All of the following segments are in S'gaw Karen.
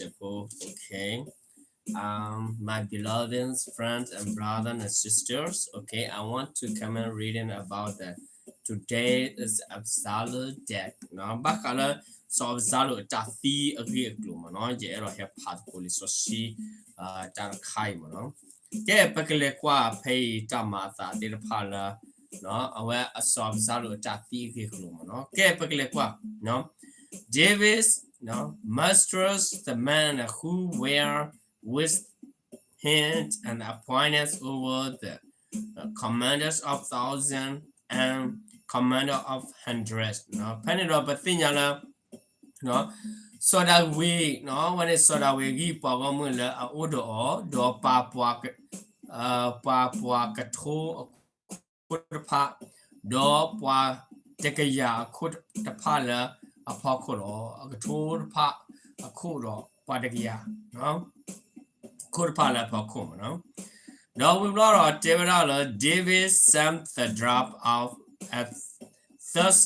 Okay. Um, my beloved friends and brothers and sisters, okay, I want to comment reading about the today is Absalom death နော်. ဘၣ်ဃးလၢ စီၤအးဘၡါလိၣ်အတၢ်သံအဂ့ၢ်အကျိၤမ့ၢ်နော်, ယအဲၣ်ဒိးဟဲဖးသကိးလံာ်စီဆှံ တၢ်တခါအံၤမ့ၢ်နော်. ကဲ ပကလဲၤကွၢ်ဖဲအံၤတၢ်မၤအသးသ့ၣ်တဖၣ်လၢ အဝဲအစီၤအးဘၡါလိၣ်အတၢ်သံအဂ့ၢ်အကျိၤမ့ၢ်နော်. ကဲ ပကလဲၤကွၢ် David musters the men who were with him and appointed over the commanders of thousand and commander of hundred ဖဲန့ၣ်ဒီးပသ့ၣ်ညါလၢ စီၤဒၤဝံး ဝဲန့ၣ်စီၤဒၤဝံးဂံၢ်ပှၤဂီၢ်မုၢ်လၢအအိၣ်ဒီးအီၤ, ဒီးပှၤ ပှၤပှၤကထိအခိၣ်တဖၣ်, ဒီးပှၤတကယၤအခိၣ်တဖၣ်လၢအဖီခိၣ်လီၤ. အကထိတဖၣ်အခိၣ်ဒီးပှၤတကယၤ ခိၣ်တဖၣ်လၢအဖီခိၣ်မ့ၢ်နော်. ဒီးဝံၤဘျီဒီးတဲဝဲဒၣ်လၢ David sent the draft of at third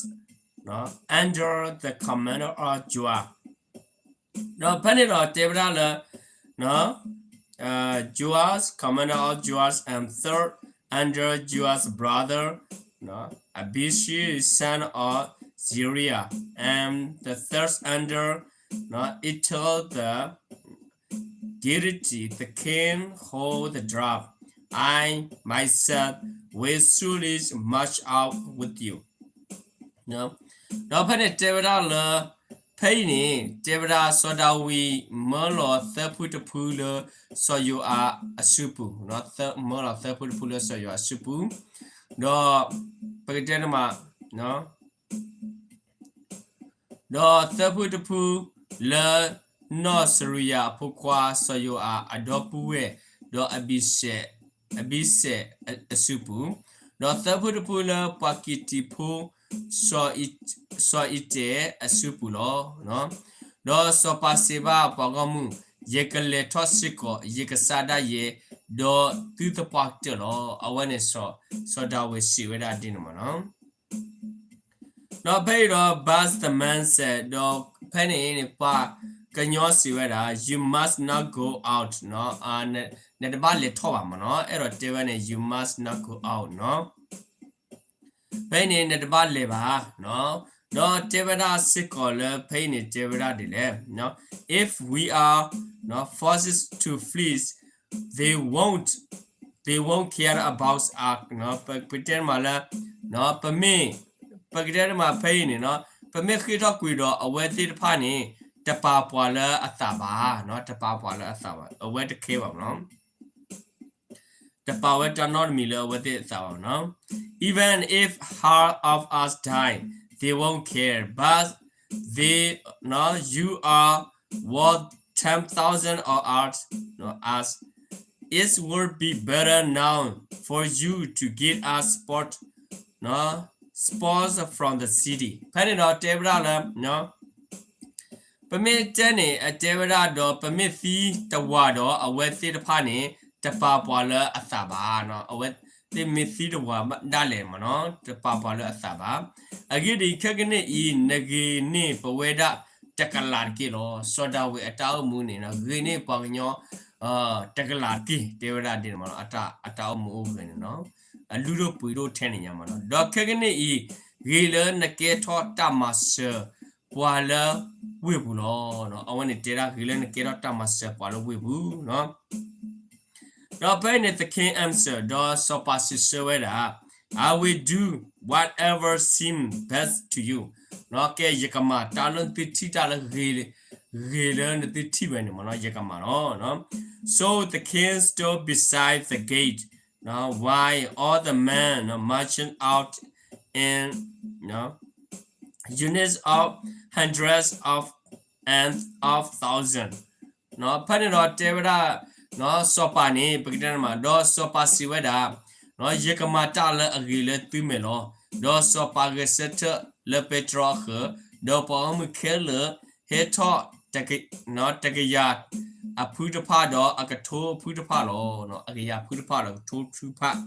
under the command of Joab ဒီးဖဲန့ၣ်ဒီးတဲဝဲဒၣ်လၢ Joash, commander of Joash, and third under Joash brother, Abishai, son of Zeruiah, and the third under, Ittai the Gittite, the king hold the draft. I myself will surely march out with you. ဒီးဖဲန့ၣ်တဲဝဲဒၣ်လၢ ဖဲအံၤန့ၣ် တဲဝဲဒၣ်စီၤဒၤဝံးမၢလီၤသၢဖုတဖုလၢစီၤယိၤအးအစုပူၤ, မၢလီၤသၢဖုတဖုလၢစီၤယိၤအးအစုပူၤ, ဒီးပကတဲန့ၣ်မး ဒီးသၢဖုတဖုလၢ နီၢ်စရူယၤအဖိခွါစီၤယိၤအးအဒီပုၢ်ဝဲၢ်, ဒီးအဘံစဲး, အဘံစဲးအစုပူၤ, ဒီးသၢဖုတဖုလၢပှၤကံးတံးဖိ စီၤအံတဲးအစုပူၤလီၤ. ဒီးစီၤပၤစံးဘၣ်ပှၤဂီၢ်မုၢ်, ယကလဲၤထီၣ်စ့ၢ်ကီး, ယကစၢ်ဒၣ်ယဲ, ဒီးသုသပှၢ်ကတၢၢ်လီၤ. အဝဲန့ၣ် စီၤဒၤဝံးစံးဝဲဒၣ်ဒ်န့ၣ်မ့ၢ်နီၤ. ဒီးဖဲအံၤဒီး but the man said, ဒီးဖဲန့ၣ်န့ၣ် ပှၤကညီစံးဝဲဒၣ် you must not go out, နတဘၣ်လဲၤထီၣ်ဘၣ်မ့ၢ်နီၤ. အဲၣ်ဒိးတဲဝဲန့ၣ် you must not go out နီၤ. ဖဲအံၤန့ၣ် နတဘၣ်လဲၤဘၣ်. ဒီးတဲဝဲဒၣ်စ့ၢ်ကီးလၢဖဲအံၤန့ၣ် တဲဝဲဒၣ်ဒ်လဲၣ်, if we are forced to flee, they won't, they won't care about us. ပကတဲမးလၢ ပမ့ၢ်, ပကတဲမးဖဲအံၤန့ၣ်နီၤ, ပမ့ၢ်ဃ့ၢ်ထီၣ်ကွံာ်ဒီးအဝဲသ့ၣ်တဖၣ်န့ၣ် တပာ်ပှၤလၢအသးဘၣ်, တပာ်ပှၤလၢအသးဘၣ်, အဝဲတcareဘၣ်မ့ၢ်နီၤ. တပာ်ဝဲတၢ်နီတမံၤလၢအဝဲသ့ၣ်အသးဘၣ်နီၤ. Even if half of us die, they won't care, but they, you are worth ten thousand of us, as it would be better now for you to give us sport, spoils from the city. ဖဲန့ၣ်ဒီးတဲဝဲဒၣ်လၢ ပမ့ၢ်တဲန့ၣ် အတဲဝဲဒၣ်ဒီး ပမ့ၢ်သံတဝၤဒီး အဝဲသ့ၣ်တဖၣ်န့ၣ် တပာ်ပှၤလၢအသးဘၣ်. အဝဲသ့ၣ်မ့ၢ်သံတဝၤဒၣ်လဲာ်မ့ၢ်နီၤ တပာ်ပှၤလၢအသးဘၣ်. အဂ့ၢ်ဒ်အံၤ, ခဲကနံၣ်အံၤ နဂ့ၤန့ၢ်ပဝဲဒၣ်တကလးတက့ၢ်လီၤ. စီၤဒၤဝံးအတၢ်အိၣ်မူန့ၣ် ဂ့ၤန့ၢ်ပှၤကညီ တကလးတက့ၢ် တဲဝဲဒၣ်ဒ်န့ၣ်မ့ၢ်နီၤ အတၢ်အိၣ်မူအိၣ်ဂ့ၤန့ၣ်နီၤ အလုၢ်ဒိၣ်ပှ့ၤဒိၣ်ထဲန့ၣ်ညါမ့ၢ်နီၤ. ဒီးခဲကနံၣ်အံၤ ဂ့ၤလၢနကဲထီၣ်တၢ်မၤစၢၤပှၤလၢဝ့ၢ်ပူၤလီၤ. အဝဲန့ၣ်တဲဒၣ်ဂ့ၤလၢနကဲထီၣ်တၢ်မၤစၢၤပှၤလၢဝ့ၢ်ပူၤနီၤ. ဒီးဖဲအံၤန့ၣ် the king answered, ဒီးစီၤပၤစံးဆၢဝဲဒၣ်, I will do whatever seems best to you. ကဲ ယကမၤတၢ်လၢနသုထံၣ်တၢ်လၢ ဂ့ၤလၢနသုထံၣ်ဝဲန့ၣ်မ့ၢ်နီၤ ယကမၤလီၤ. So the king stood beside the gate, while all the men marched out in units of hundreds of and of thousands. ဖဲန့ၣ်ဒီးတဲဝဲဒၣ် စီၤပၤန့ၣ် ပကတဲန့ၣ်မး ဒီးစီၤပၤစံးဝဲဒၣ်, ယကမၤတၢ်လၢအဂ့ၤလၢသုမဲာ်လီၤ. ဒီးစီၤပၤဂဲၤဆၢထၢၣ်လၢပဲတြီအဃၢၤ, ဒီးပှၤဂီၢ်မုၢ်ခဲလၢာ်ဟဲထီၣ် တကယၤအဖုတဖၣ်ဒီးအကထိအဖုတဖၣ်လီၤ. အကယၤဖုတဖၣ်ဒီးကထိဖုတဖၣ်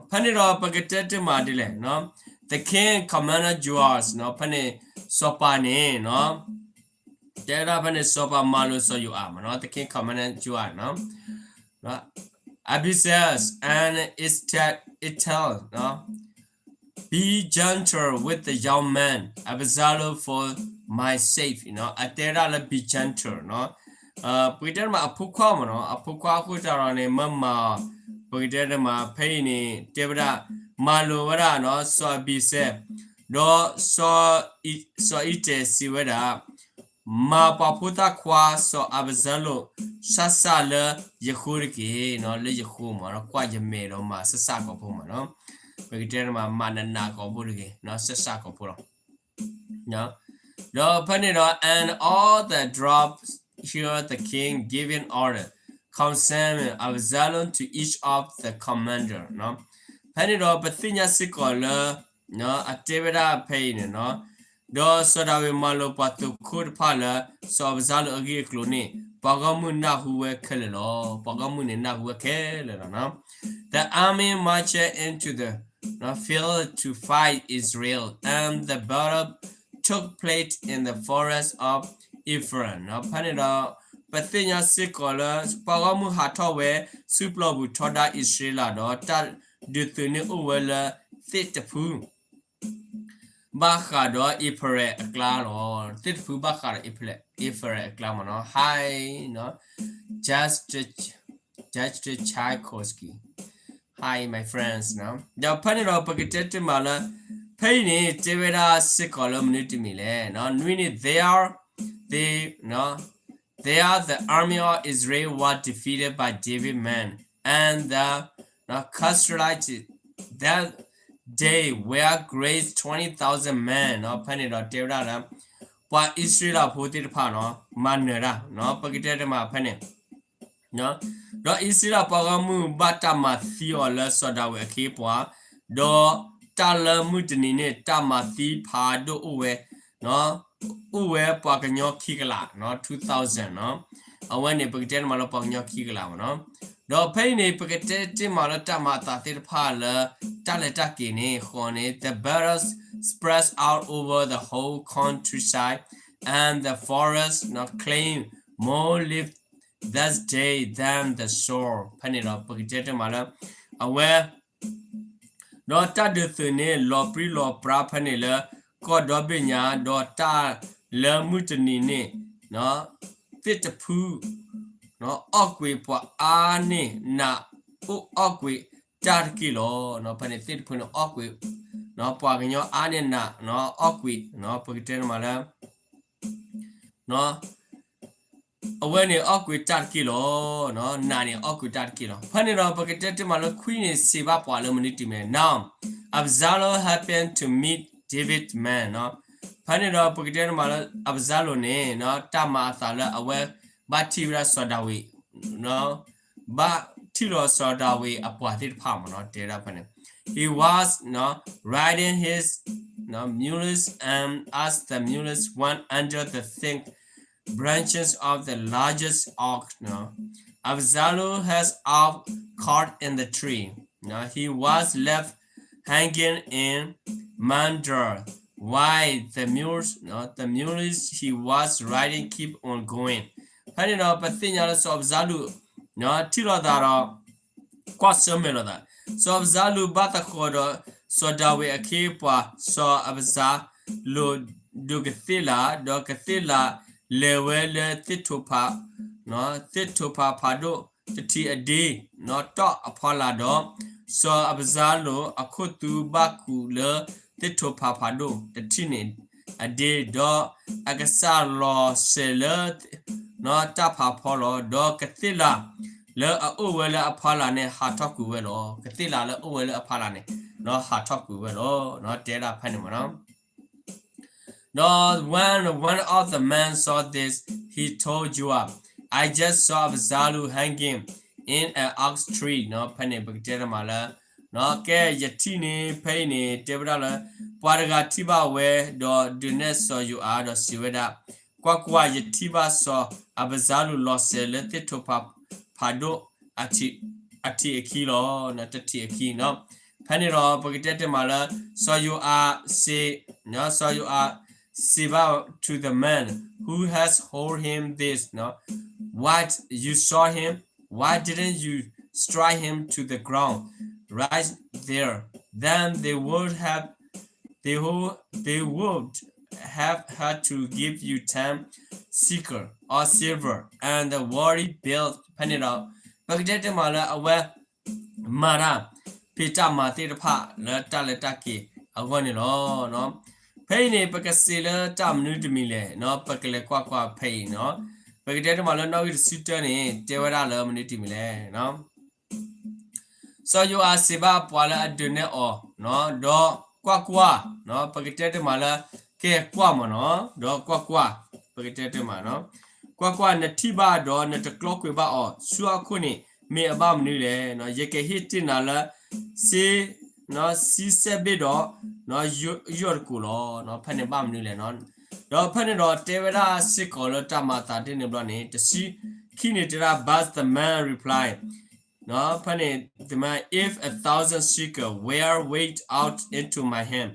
ဖဲန့ၣ်ဒီးပကတဲတ့ၢ်မးဒ်လဲၣ်, the king commanded Joash, ဖဲန့ၣ် စီၤပၤန့ၣ် တဲဒၣ်ဖဲန့ၣ် စီၤပၤမၤလိာ်စီၤယိၤအၤမးနီၤ, the king commanded Joab, no? Abishai and Ittai, Ittai, no? Be gentle with the young man, Absalom, for my sake, no? အတဲဒၣ်လၢ be gentle, no? ပကတဲတမးအဖိခွါမးနီၤ, အဖိခွါအဃိတၢ်ဒီးန့ၣ် မၢမၤအီၤ, ပကတဲတမးဖဲအံၤန့ၣ် တဲဝဲဒၣ် မၤလိာ်ဝဲဒၣ်နီၤ စီၤအဘံစဲ, ဒီး စီၤအံတဲာ်စံးဝဲဒၣ်, မၤပှၤဖိသၣ်ခွါ စီၤအးဘၡါလိၣ် ဆၣ်ဆၣ်လၢယဃိတက့ၢ်, လၢယဃိမးနီၤ, ကွၢ်ယမဲာ်ဒီးမၤဆၣ်ဆၣ်ကိာ်ဖိမးနီၤ, ပကတဲတမး မၤနးနးကိာ်ဖိတဂ့ၤ, ဆၣ်ဆၣ်ကိာ်ဖိလီၤ. ဒီးဖဲန့ၣ်ဒီး and all the troops heard the king giving order concerning Absalom to each of the commander, ဖဲန့ၣ်ဒီးပသ့ၣ်ညါစ့ၢ်ကီးလၢ အတဲဝဲဒၣ်ဖဲအံၤန့ၣ်နီၤ, ဒီးစီၤဒၤဝံးမၤလိာ်ပှၤသုးခိၣ်တဖၣ်လၢ စီၤအးဘၡါလိၣ်အဂ့ၢ်အကျိၤန့ၣ် ပှၤဂီၢ်မုၢ်နၢ်ဟူဝဲခဲလၢာ်လီၤ. ပှၤဂီၢ်မုၢ်န့ၣ်နၢ်ဟူဝဲခဲလၢာ်လီၤ. The army marched into the field to fight Israel, and the battle took place in the forest of Ephraim. ဖဲန့ၣ်ဒီး ပသ့ၣ်ညါစ့ၢ်ကီးလၢ ပှၤဂီၢ်မုၢ်ဟးထီၣ်ဝဲ ဆူပျီပူၤထီဒါအံၣ်စရ့လးဒီး တၢ်ဒုးသုးန့ၣ်အိၣ်ဝဲလၢ သ့ၣ်တဖု ဘၣ်ဃးဒီးအ့ဖရဲးအကျါလီၤ. သ့ၣ်တဖုဘၣ်ဃးဒီးအ့ဖရဲးအကျါမးနီၤ. Hi, Justin Tchaikovsky. Hi, my friends. ဒီးဖဲန့ၣ်ဒီးပကတဲတ့ၢ်မးလၢ ဖဲအံၤန့ၣ် တဲဝဲဒၣ်စ့ၢ်ကီးလၢမနုၤတမံၤလဲၣ်. နွံန့ၣ် there, they, there the army of Israel was defeated by David men, and the Cushite that day were great twenty thousand men. ဖဲန့ၣ်ဒီးတဲဝဲဒၣ်လၢ ပှၤအံၣ်စရ့လးဖိသ့ၣ်တဖၣ်နီၤ မၤနၢၤတၢ်, ပကတဲတ့ၢ်မးဖဲန့ၣ် ဒီးအံၣ်စရ့လးပှၤဂီၢ်မုၢ်ဘၣ်တၢ်မၤသံအီၤလၢစီၤဒၤဝံးအခ့အပှၤ, ဒီးတၢ်လၢမုၢ်တနံၤန့ၣ် တၢ်မၤသံဖးဒိၣ်အိၣ်ဝဲ, အိၣ်ဝဲပှၤကညီခံကလး, two thousand နီၤ. အဝဲန့ၣ်ပကတဲတ့ၢ်မးလၢပှၤကညီခံကလးမးနီၤ. ဒီးဖဲအံၤန့ၣ် ပကတဲတ့ၢ်မးလၢတၢ်မၤအသးသ့ၣ်တဖၣ်လၢ တၢ်လဲၤတၢ်က့ၤန့ၣ် ဃိးန့ၣ် the battle spread out over the whole countryside, and the forest claimed more life that day than the sword. ဖဲန့ၣ်ဒီးပကတဲတ့ၢ်မးလၢ အဝဲ ဒီးတၢ်ဒုးသုးန့ၣ် လီၤပြံလီၤပြါဖဲန့ၣ်လၢ ကီၢ်ဒီဘ့ၣ်ညါ, ဒီးတၢ်လၢမုၢ်တနံၤန့ၣ် သ့ၣ်တဖု အီၣ်ကွံာ်ပှၤအါန့ၢ်နး အိၣ်အီၣ်ကွံာ်တၢ်တက့ၢ်လီၤ. ဖဲန့ၣ်သ့ၣ်တဖုန့ၣ်အီၣ်ကွံာ် ပှၤကညီအါန့ၢ်နး အီၣ်ကွံာ် ပကတဲတ့ၢ်မးလၢ အဝဲန့ၣ်အီၣ်ကွံာ်တၢ်တက့ၢ်လီၤ. နးန့ၣ်အီၣ်ကွံာ်တၢ်တက့ၢ်လီၤ. ဖဲန့ၣ်ဒီးပကတဲတ့ၢ်မးလၢခွံန့ၣ်စံးဘၣ်ပှၤလၢမနုၤတမံၤလဲၣ်. Now Absalom happened to meet David's men. ဖဲန့ၣ်ဒီးပကတဲတ့ၢ်မးလၢ အးဘၡါလိၣ်န့ၣ် တၢ်မၤအသးလၢအဝဲဘၣ်ထံၣ်ဝဲဒၣ်စီၤဒၤဝံး ဘၣ်ထံၣ်လီၤစီၤဒၤဝံးအပှၤသ့ၣ်တဖၣ်မးနီၤ တဲဒၣ်ဖဲန့ၣ် He was riding his mules, and as the mules went under the thick branches of the largest oak, Absalom was caught in the tree. He was left hanging in manger, while the mules, the mules he was riding keep on going. ဖဲန့ၣ်ဒီးပသ့ၣ်ညါလၢစီၤအးဘၡါလိၣ် ထံၣ်လိာ်သးဒီး ကွၢ်ဆၢၣ်မဲာ်လိာ်သး, စီၤအးဘၡါလိၣ်ဘၣ်သဃီၤဒီး စီၤဒၤဝံးအခ့အပှၤ စီၤအးဘၡါလိၣ်ဒိးကသ့ၣ်လး, ဒီးကသ့ၣ်လးလဲၤဝဲလၢသ့ၣ်ထိးဖး, သ့ၣ်ထိးဖးဖးဒိၣ်တထံးအဒ့, တီၢ်အဖီလာ်ဒီး စီၤအးဘၡါလိၣ်အခိၣ်သူဘၣ်ကူးလၢသ့ၣ်ထိးဖးဖးဒိၣ်တထံးန့ၣ်အဒ့, ဒီးအကစၢ်လီၤစဲၤလၢ တၢ်ဖးဖီလီၤ. ဒီးကသ့ၣ်လးလၢအအိၣ်ဝဲလၢအဖီလာ်န့ၣ် ဟးထီၣ်ကွံာ်ဝဲလီၤ. ကသ့ၣ်လးလၢအအိၣ်ဝဲလၢအဖီလာ်န့ၣ် ဟးထီၣ်ကွံာ်ဝဲလီၤ. တဲဒၣ်ဖဲန့ၣ်မးနီၤ. ဒီး when one of the men saw this, he told Joab, I just saw Absalom hanging in an oak tree. ဖဲန့ၣ်ပကတဲတ့ၢ်မးလၢ ကဲယထံၣ်န့ၣ် ဖဲအံၤန့ၣ် တဲဝဲဒၣ်လၢ ပှၤတဂၤထံၣ်ဘၣ်ဝဲ ဒီးဒုးနဲၣ်စီၤယိၤအၤ ဒီးစံးဝဲဒၣ်, ကွၢ်ကွၢ်, ယထံၣ်ဘၣ်စီၤအးဘၡါလိၣ်လီၤစဲၤလၢသ့ၣ်ထိးဖးဒိၣ် အထံးအခံလီၤ. တထံးအခံနီၤ. ဖဲန့ၣ်ဒီးပကတဲတ့ၢ်မးလၢ စီၤယိၤအၤစံး, စီၤယိၤအၤ Ziba to the man who has hold him this, no? What, you saw him? Why didn't you strike him to the ground right there? Then they would have, they would, they would have had to give you ten shekel of silver and worry bills. ဖဲန့ၣ်ဒီး ပကတဲတမးလၢအဝဲ မၤတၢ် ဖံးတၢ်မၤသ့ၣ်တဖၣ်လၢတၢ်လဲၤတၢ်က့ၤအဂီၢ်န့ၣ်လီၤ. ဖဲအံၤန့ၣ် ပကစံးလၢတၢ်မနုၤတမံၤလဲၣ်, ပကလဲၤကွၢ်ကွၢ်ဖဲအံၤနီၤ. ပကတဲတမးလၢနီၣ်ဂံၢ်တဆံတၢန့ၣ် တဲဝဲဒၣ်လၢမနုၤတမံၤလဲၣ်. စီၤယိၤအၤစံးဘၣ်ပှၤလၢအဒုးနဲၣ်အီၤ, ဒီးကွၢ်ကွၢ်, ပကတဲတမးလၢ ကဲကွၢ်မးနီၤ, ဒီးကွၢ်ကွၢ်, ပကတဲတမး, ကွၢ်ကွၢ်, နထံၣ်ဘၣ်ဒီးနတကျီကွံာ်ဘၣ်အီၤဆူအခိၣ်န့ၣ် မ့ၢ်အဘၣ်မနုၤလဲၣ်. ယကဟ့ၣ်တ့ၢ်နၤလၢ စ့ စံစဲးဘ့ၣ်ဒီး ယိၣ်တကိးလီၤ. ဖဲန့ၣ်ဘၣ်မနုၤလဲၣ်. ဒီးဖဲန့ၣ်ဒီးတဲဝဲဒၣ်စ့ၢ်ကီးလၢတၢ်မၤအသးဒ်န့ၣ်ဘျီန့ၣ် တဆံခံန့ၣ်တဲဒၣ် but the man replied, ဖဲန့ၣ် the man, if a thousand shekel were weighed out into my hand,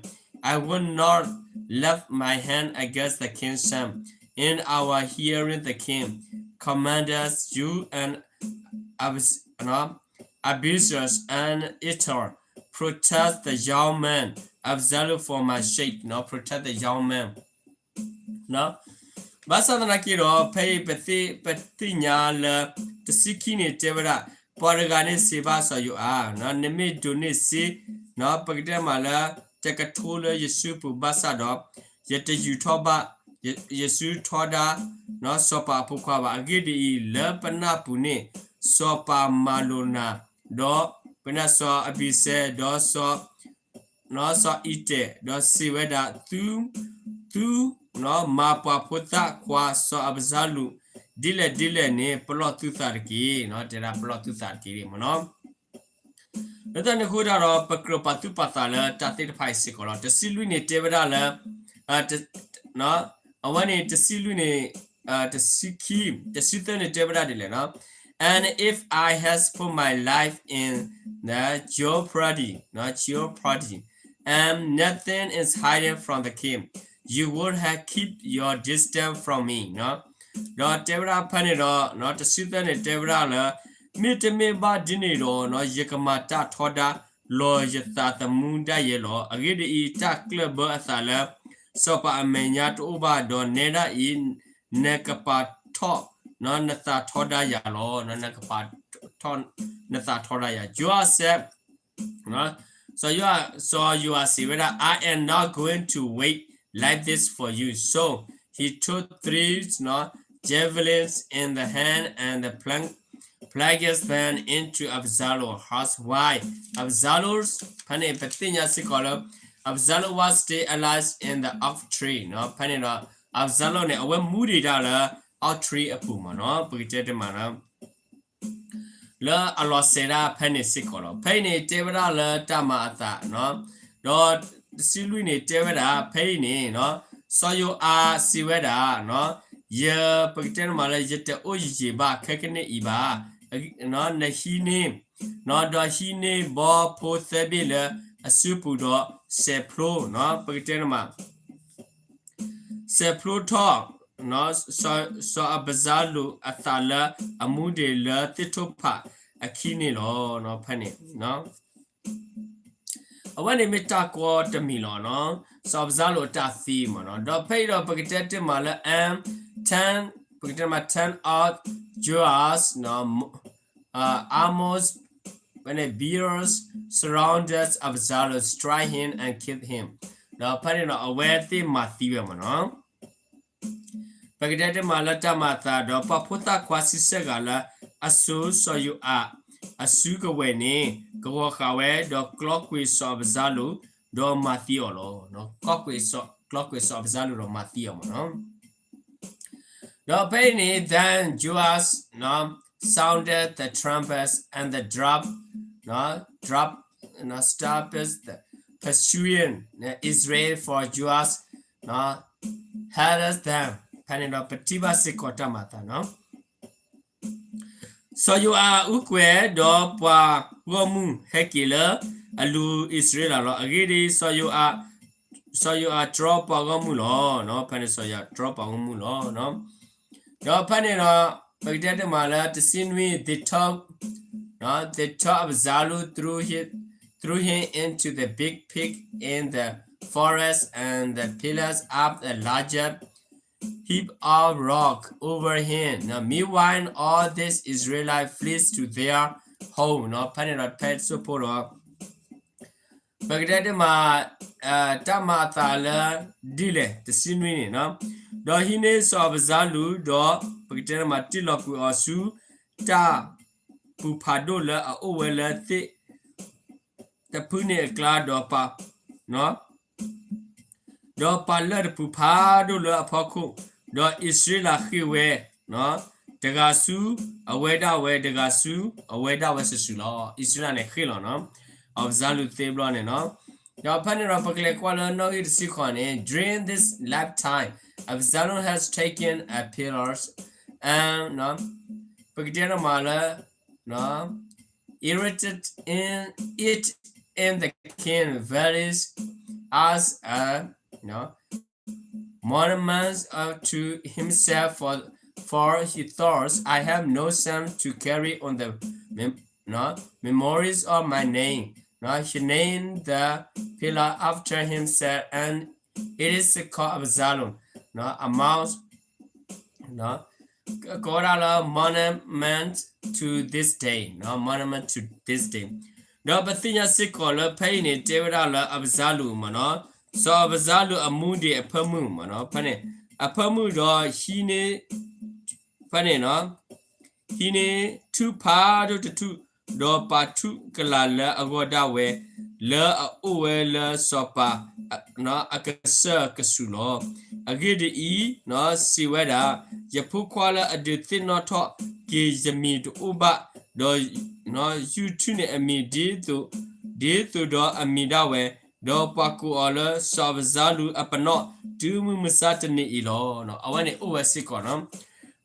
I would not lift my hand against the king's son. In our hearing the king commanded you and Abs-, နော်, Abishai and Ittai, protect the young man Absalom for my sake, နော်, protect the young man. နော်, ဘၣ်ဆၣ်သနာ်က့ဒီး ဖဲအံၤပသ့ၣ်, ပသ့ၣ်ညါလၢ တဆံခံန့ၣ်တဲဝဲဒၣ်, ပှၤတဂၤန့ၣ်စံးဘၣ်စီၤယိၤအၤ, နော်, နမ့ၢ်ဒိးန့ၢ်စ့, နော်, ပကတဲမးလၢ တကထိလၢယစုပူၤဘၣ်ဆၣ်ဒီး ယတယူၤထီၣ်ဘၣ် ယ, ယစုထီဒါ, နော်, စီၤပၤအဖိခွါဘၣ်. အဂ့ၢ်ဒ်အံၤ, လၢပနၢ်ပူၤန့ၣ် စီၤပၤမၤလိာ်နၤ, ဒီးပနၢ်စီၤအဘံစဲ, ဒီးစီၤ, နော်, စီၤအံၤတဲာ်, ဒီးစံးဝဲဒၣ်, သု, သု, နော်, မၤပှၤဖိသၣ်ခွါစီၤအးဘၡါလိၣ် ဒ်လဲၣ်ဒ်လဲၣ်န့ၣ် ပလီၢ်သုသးတက့ၢ်, နော်, တဲဒၣ်ပလီၢ်သုသးတက့ၢ်မ့ၢ်နီၤ. လၢတၢ်န့ၣ်အဃိတၢ်ဒီး ပကြၢးပာ်သူၣ်ပာ်သးလၢတၢ်သ့ၣ်တဖၣ်အံၤစ့ၢ်ကီးလီၤ. တဆံလွံၢ်န့ၣ်တဲဝဲဒၣ်လၢ, အဝဲန့ၣ်တဆံလွံၢ်န့ၣ်, တဆံခံ, တဆံသၢန့ၣ်တဲဝဲဒၣ်ဒ်လဲၣ်, and if I has put my life in the jeopardy, jeopardy, and nothing is hiding from the king, you would have keep your distance from me, ဒီးတဲဝဲဒၣ်ဖဲန့ၣ်ဒီး, တဆံသၢန့ၣ်တဲဝဲဒၣ်လၢ, မ့တမ့ၢ်ဘၣ်ဒ်န့ၣ်ဒီး ယကမၤတၢ်ထီဒါလီၤယသးသမူဒၣ်ယဲလီၤ. အဂ့ၢ်ဒ်အံၤ, တၢ်ကျၢၢ်ဘၢအသးလၢ စီၤပၤအမဲာ်ညါတအိၣ်ဘၣ်ဒီးနဲဒၣ်အံၤ, နကပာ်ထီၣ်, နသးထီဒါယၤလီၤ, နကပာ်ထီၣ်နသးထီဒါယၤ. Joab said, စီၤယိၤအၤစံးဝဲဒၣ်, I am not going to wait like this for you. So he took three javelins in the hand and plunged them into Absalom's heart while Absalom, ဖဲန့ၣ်ပသ့ၣ်ညါစ့ၢ်ကီးလၢ Absalom was still alive in the oak tree, ဖဲန့ၣ်ဒီး Absalom န့ၣ် အဝဲမူဒံးတၢ်လၢ oak tree အပူၤမ့ၢ်နီၤ, ပကတဲတမးနီၤ လၢအလီၤစဲးဒၣ်ဖဲန့ၣ်စ့ၢ်ကီးလီၤ. ဖဲအံၤန့ၣ်တဲဝဲဒၣ်လၢတၢ်မၤအသး, ဒီးတဆံလွံၢ်န့ၣ်တဲဝဲဒၣ် ဖဲအံၤန့ၣ်, စီၤယိၤအၤစံးဝဲဒၣ်, ယပကတဲတမးလၢ ယတအိၣ်ယံၤဘၣ်ခဲကနံၣ်အံၤဘၣ်, နဟံးန့ၢ်, ဒီးဟံးန့ၢ်ဘီဖိသၢဘ့ၣ်လၢအစုပူၤဒီးစဲးဖျိ, ပကတဲတမး စဲးဖျိထီၣ် စီၤအးဘၡါလိၣ်အသးလၢအမူဒံးလၢသ့ၣ်ထိၣ်ဖးအခံန့ၣ်လီၤ. ဖဲန့ၣ် အဝဲန့ၣ်မ့ၢ်တၢ်ကီတမံၤလီၤ. စီၤအးဘၡါလိၣ်အတၢ်သံမ့ၢ်နီၤ, ဒီးဖဲအံၤဒီးပကတဲတ့ၢ်မးလၢ and ten, ပကတဲတ့ၢ်မး ten of Joab's armor bearers surrounded Absalom, strike him and kill him. ဒီးဖဲန့ၣ်ဒီးအဝဲသ့ၣ်မၤသံဝဲမ့ၢ်နီၤ. ပကတဲတ့ၢ်မးလၢတၢ်မၤအသးဒီး ပှၤဖိသၣ်ခွါဆံဆဲၣ်ဂၤလၢအစိာ်စီၤယိၤအၤအစုကဝဲၤန့ၣ် ကဝီၤဃာ်ဝဲ ဒီးကျီကွံာ်စီၤအးဘၡါလိၣ် ဒီးမၤသံအီၤလီၤ. ကျီကွံာ်စီၤအးဘၡါလိၣ်ဒီးမၤသံအီၤမ့ၢ်နီၤ. ဒီးဖဲအံၤန့ၣ် then Joab sounded the trumpet and the drum, drum, stamped, pursuing Israel, for Joab headed them. ဖဲန့ၣ်ဒီးပထံၣ်ဘၣ်စ့ၢ်ကီးတၢ်မၤအသးနီၤ. စီၤယိၤအၤအူကွဲၤ ဒီးပှၤဂီၢ်မုၢ်ဟဲက့ၤလၢအလူၤအံၣ်စရ့လးလီၤ. အဂ့ၢ်ဒ်အံၤ, စီၤယိၤအၤ စီၤယိၤအၤတြီပှၤဂီၢ်မုၢ်လီၤ. ဖဲန့ၣ်စီၤယိၤအၤတြီပှၤဂီၢ်မုၢ်လီၤ. ဒီးဖဲန့ၣ်ဒီး ပကတဲတမးလၢတဆံနွံ they took, they took Absalom, threw him, threw him into the big pit in the forest, and the pillars of the larger heap of rock over him. Now, meanwhile, all these Israelites flee to their home. ဖဲန့ၣ်ဒီးဖဲစိဖိဒီး ပကတဲတမး တၢ်မၤအသးလၢဒ်လဲၣ် တဆံနွံန့ၣ်, ဒီးဟံးန့ၢ်စီၤအးဘၡါလူး, ဒီးပကတဲတမးတ့ၢ်လီၤကွံာ်အီၤဆူ တၢ်ပူၤဖးဒိၣ်လၢအအိၣ်ဝဲလၢသ့ၣ်တဖုန့ၣ်အကျါ, ဒီးပာ် ဒီးပာ်လၢၢ်တပူၤဖးဒိၣ်လၢအဖီခိၣ်, ဒီးအံၣ်စရ့လးဃ့ၢ်ဝဲ တဂၤဆူအဝဲဒၣ်ဝဲ, တဂၤဆူအဝဲဒၣ်ဝဲစုာ်စုာ်လီၤ. အံၣ်စရ့လးန့ၣ်ဃ့ၢ်လီၤနီၤ, အးဘၡါလူးသ့ဘျီန့ၣ်နီၤ. ဒီးဖဲန့ၣ်ဒီးပကလဲၤကွၢ်လၢနီၣ်ဂံၢ်တဆံဃိးန့ၣ်, During this lifetime, Absalom has taken a pillar and ပကတဲတမးလၢ erected in it in the king village as a monument to himself, for, for he thought, I have no son to carry on the mem- no, memories of my name. No, he named the pillar after himself, and it is called Absalom. No, amount, no, ကိးဝဲဒၣ်လၢ monument to this day, နီၤ, monument to this day. ဒီးပသ့ၣ်ညါစ့ၢ်ကီးလၢဖဲအံၤန့ၣ် တဲဝဲဒၣ်လၢအးဘၡါလူးမ့ၢ်နီၤ, စီၤအးဘၡါလူးအမူဒံးအဖၢမုၢ်မ့ၢ်နီၤ, ဖဲန့ၣ် အဖၢမုၢ်ဒီးဟံးန့ၢ် ဖဲန့ၣ်နီၤ ဟံးန့ၢ်ထူၣ်ဖးဒိၣ်တထူၣ်, ဒီးပာ်ထူၣ်ကလာ်လၢအဂီၢ်ဒၣ်ဝဲ, လၢအအိၣ်ဝဲလၢစီၤပၤ အကစၢၢ်ကဆူၣ်လီၤ. အဂ့ၢ်ဒ်အံၤ, စံးဝဲဒၣ်, ယဖိခွါလၢအဒုးသ့ၣ်နီၣ်ထီၣ်က့ၤယမံၤတအိၣ်ဘၣ်, ဒီး ယုၢ်ထူၣ်န့ၢ်အမံၤဒ်သိး, ဒ်သိးဒီးအမံၤဒၣ်ဝဲ, ဒီးပှၤကိးအီၤလၢစီၤအးဘၡါလူးအပနီၣ် တုၤမုၢ်မဆါတနံၤအံၤလီၤ. အဝဲန့ၣ်အိၣ်ဝဲစ့ၢ်ကီးနီၤ.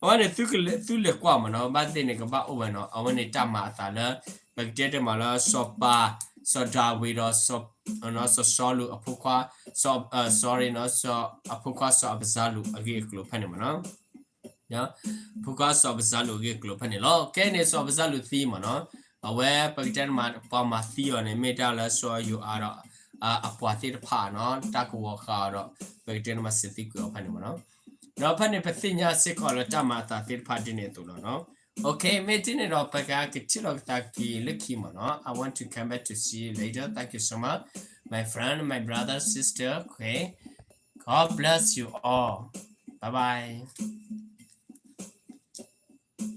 အဝဲန့ၣ်သုလဲၤကွၢ်မ့ၢ်နီၤ, ဘၣ်သ့ၣ်န့ၣ်ကဘၣ်အိၣ်ဝဲနီၤ. အဝဲန့ၣ်တၢ်မၤအသးလၢ ပကတဲတမးလၢစီၤပၤ, စီၤဒၤဝံးဒီး စီၤစီလူးအဖိခွါ, စီၤ, sorry, အဖိခွါစီၤအးဘၡါလူးအဂ့ၢ်အကျိၤဖဲန့ၣ်မ့ၢ်နီၤ. ဖိခွါစီၤအးဘၡါလူးအဂ့ၢ်အကျိၤဖဲန့ၣ်လီၤ. ခဲအံၤန့ၣ်စီၤအးဘၡါလူးသံမ့ၢ်နီၤ, အဝဲပကတဲတမးပှၤမၤသံအီၤန့ၣ် မ့ၢ်တၢ်လၢစီၤယိၤအၤဒီး အပှၤသ့ၣ်တဖၣ်နီၤ, တၢ်ကဝီၤဃာ်အီၤဒီး ပကတဲတမးစံးသံကွံာ်အီၤဖဲန့ၣ်မ့ၢ်နီၤ. ဒီးဖဲန့ၣ်ပသ့ၣ်ညါစ့ၢ်ကီးလၢတၢ်မၤအသးသ့ၣ်တဖၣ်ဒ်န့ၣ်အသိးလီၤနီၤ. Okay, မ့ၢ်ဒ်န့ၣ်ဒီးပကကထံၣ်လိာ်ကသးက့ၤလၢခံမ့ၢ်နီၤ. I want to come back to see you later. Thank you so much, my friend, my brother, sister. Okay, God bless you all. Bye bye.